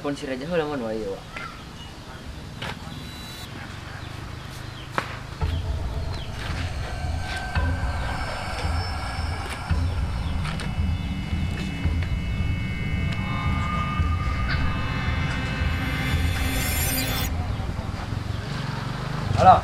Telepon si Raja heula mun wae wa. Halo.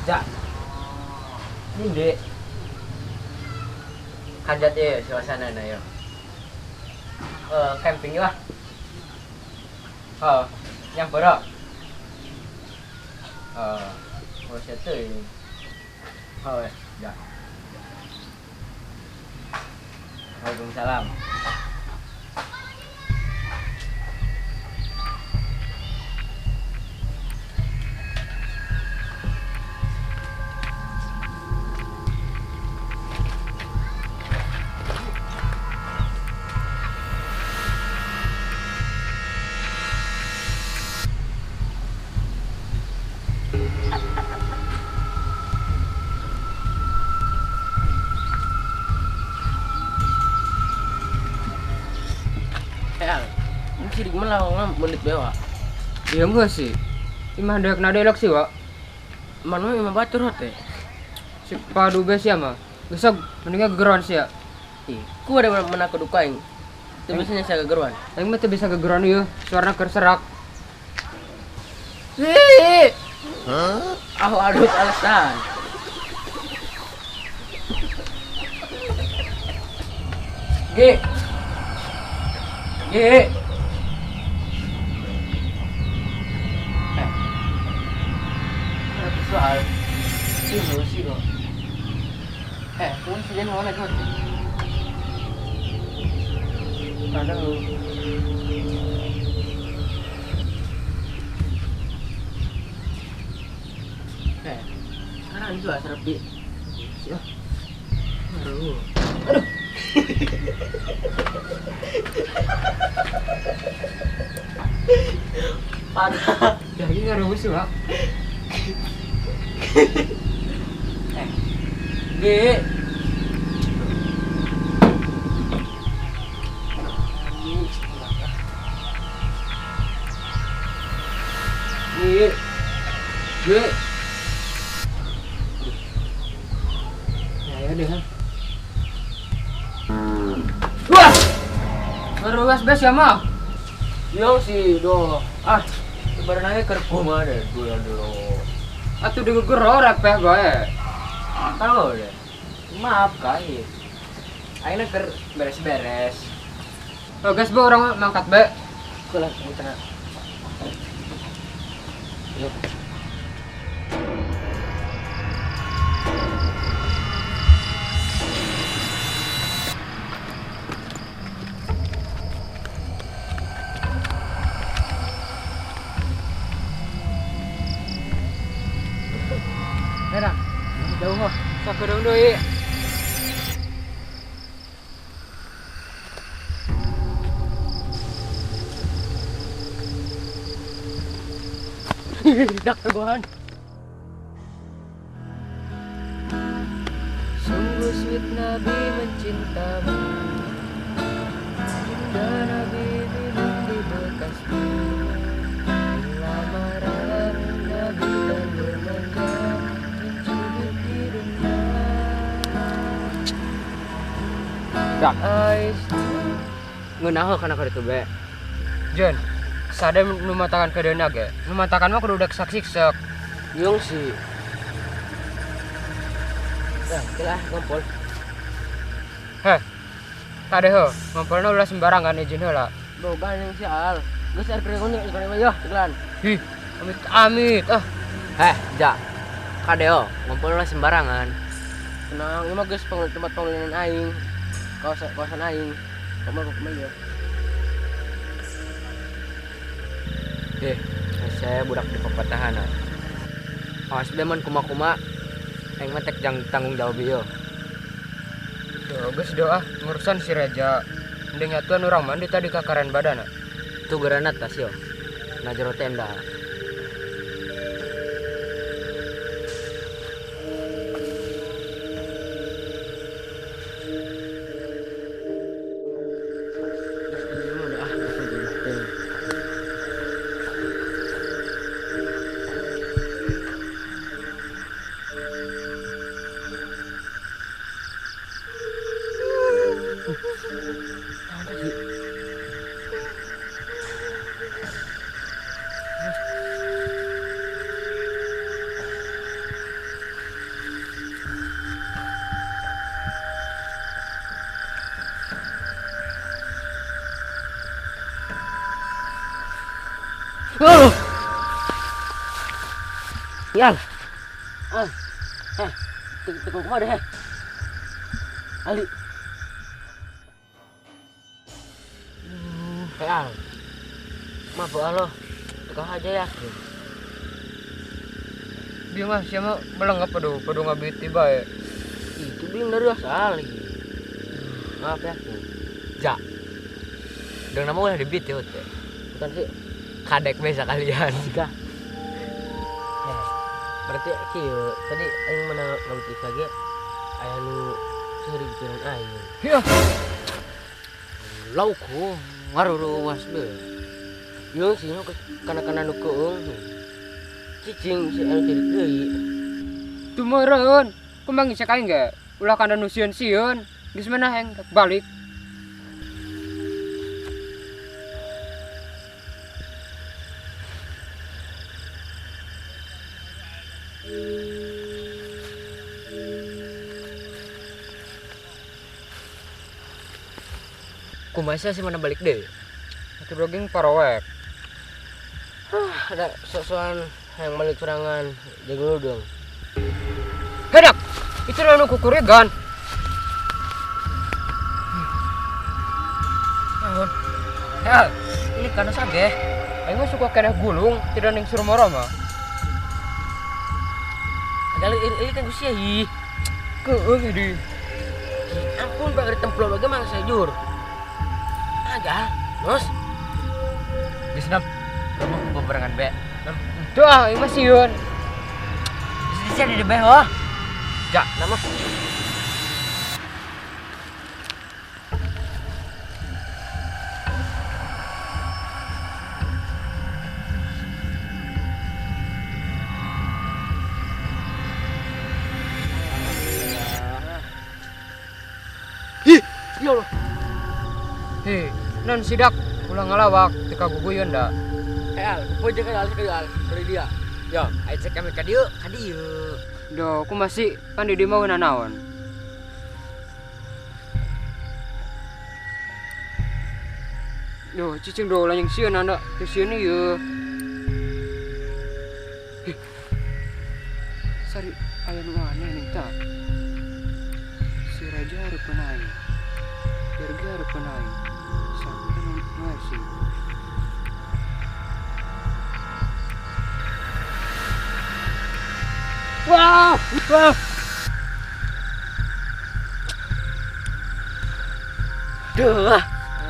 Ja. Ini Kanjat ya suasana na yo. Camping lah. Oh, nyamper tak? Oh, settle ini. Oh, ya. Waalaikumsalam. Mungkin gimana lah menit bewa. Iya enggak sih. Imah dek nadelok sih, Wak. Mana imah batur hote. Si padu bes ya mah. Besok mendingan gegeruan sih ya. Ih, ku ada mana keduka aing. Teu biasanya saya gegeruan. Aing mah teu bisa gegeruan ieu, suarana keur serak. Sih. Hah? Ah, aduh alasan. G. G. Soal itu sih kok. Kamu sejen mana kau? Kadang lu. Sekarang itu asrapi. Ya. Aduh. Aduh. Pada. Jadi ngaruh sih, Pak. G. G. G. Ya deh. Wah. Baru bes ya mah. Yo sih doh. Ah, sebenarnya kerku mah deh dulu dulu. Atuh digeger repeh bae. Kalau deh. Maaf kai. Aing keur beres-beres. Oh guys, bu orang mangkat bae. Kulah tengah. Yuk. Merah, jauh kok. Sakedeung deui. Dak teguhan. Sungguh sweet Nabi mencintamu. Cinta Nabi minum di bekas. Bila marah Nabi dan bermanja mencubit hidungnya. Dak. Ngeunah kana ka ditu be. Jen. Sada nu matakan kedeuna ge. Nu matakan mah kudu udah saksik-sek. Yung sih. Nah, lah ngompol. Heh. Kade heuh, ngompolna ulah sembarangan izin heula. Boga yang si Al. Geus er keur ngono keur yo, iklan. Hih, amit-amit ah. Heh, ja. Kade heuh, ngompol ulah sembarangan. Tenang, ieu mah geus tempat pengulinan aing. Kawasan aing. Kumaha kumaha yo. Saya budak di pepatahan. Awas be mun kuma-kuma aing mah tek jang tanggung jawab ieu. Duh, geus doa ngurusan si Reja. Mending nyatuan urang mandi tadi kakaran badana. Tuh granat tas yo. Na jero tenda. Oh. Ya. Ah. Eh, teu kumaha deh. Ali. Al. Mabuk lo. Tukang aja ya. Dia mah siapa melengap padu padu ngabiti bae. Itu bingung dari asal. Maaf ya. Ja. Dong nama ulah dibit ya, teh. Bukan sih. Kadek biasa kalian. Jika. Ya. Berarti kieu tadi aing mana ngabiti kage aya nu seuri pikiran aing. Iya. Lauku ngaruruas be. Yeung sih kana-kana nu keung. Cicing si anu cerik deui. Tumeureun, kumaha geus aing ge? Ulah kana nu sieun-sieun. Geus mana aing balik. Kumaha sih mana balik deh? Atuh doging parowek. Ada sok-sokan yang balik serangan jago dong. Hedak, itu anu kukurigan. Naon? Ya, ini kana sage. Aing mah suka keneh gulung, tidak ning suruh moro mah. Ada ini kan kusia hi. Keung ini. Ampun bang ditemplok lagi mah sejur. Agak, Nos. Geus nam. Kamu bebarengan be. Tuh ah, ini mah sieun. Geus di be oh. Ja, nama. Ih, ya Allah. Hei, non sidak ulah ngalawak teu kaguguyeun da. Al, pojok al al kali dia. Yo, ayo cek kami ka dieu, ka dieu. Duh, aku masih pan di mau nanaon. Duh, cicing do lah yang sieun anda, teu sieun ieu. Sari aya nu aneh nih tah. Si Raja hareupeun aing. Gerge hareupeun aing. Sampe nu sih. Wah, wah. Duh,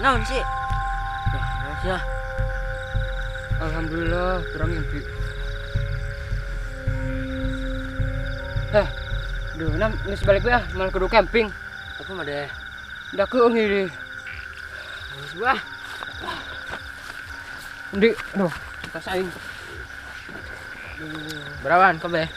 naon sih? Duh, ya. Alhamdulillah, kurang mimpi. Heh, duh, nam geus balik we ah, malah kudu camping. Aku mah deh. Da keung ieu. Geus wah. Endi, aduh, tas aing. Berawan kabeh.